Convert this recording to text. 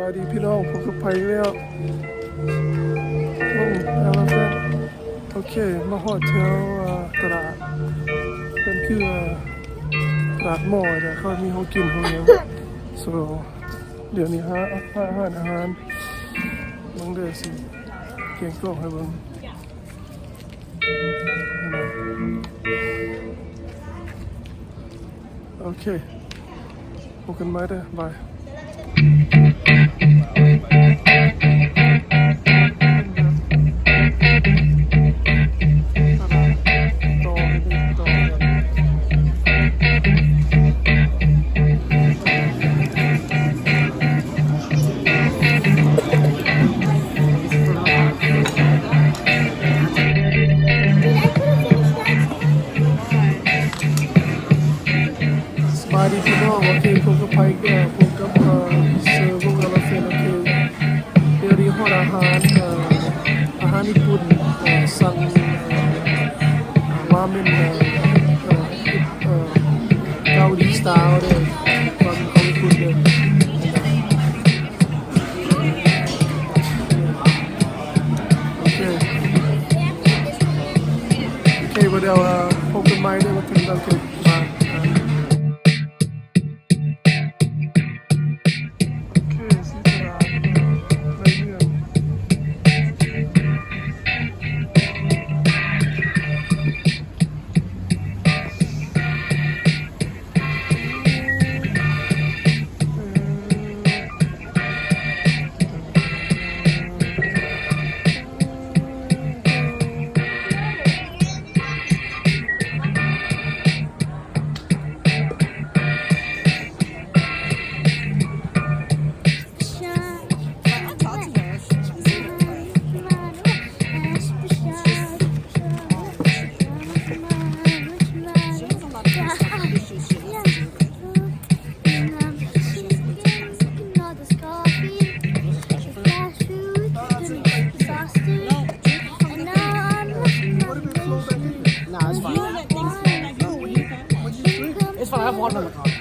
ສະບາຍດີພີ່ນ້ອງ ພົບກັບໃຜອີກແລ້ວ. ໂອ້ Elephant. ໂອເຄ ມາຮອດແຖວ ເອີ ຕະຫຼາດ ເປັນຄື ເອີ ຕະຫຼາດມໍລແຫຼະ ເຂົາມີຂອງກິນຂອງຫຍັງ. So ດຽວນີ້ຫາ ຫາຮ້ານອາຫານ ເບິ່ງເດີ ຊິແກງກ້ອງໃຫ້ເບິ່ງ. ໂອເຄ ພົບກັນໃໝ່ເດີ ບາຍ. ສະບາຍດີພີ່ນ້ອງ ໂອເຄ ພົບກັບໃຜ ເອີ ພົບກັບ ເອີ ເຊີ ວົງ Elephant. ໂອເຄ ດຽວນີ້ຮອດອາຫານ ເອີ ອາຫານຍີ່ປຸ່ນ ເອີ ສັ່ງ ເອີ ລາເມນ ເອີ ເອີ ເກົາຫຼີສະໄຕລ໌ເດີ ລາເມນຂອງຍີ່ປຸ່ນເດີ. ໂອເຄ ໂອເຄ ບໍ່ໄດ້ ເອີ ພົບກັນໃໝ່ເດີ ມາເຖິງແລ້ວ ໂອເຄ ບາຍ. ໂອເຄ ສີສະຫຼາດ ເອີ ໃນເມືອງ. Nah, it's fine. It's fine. I have water in the car.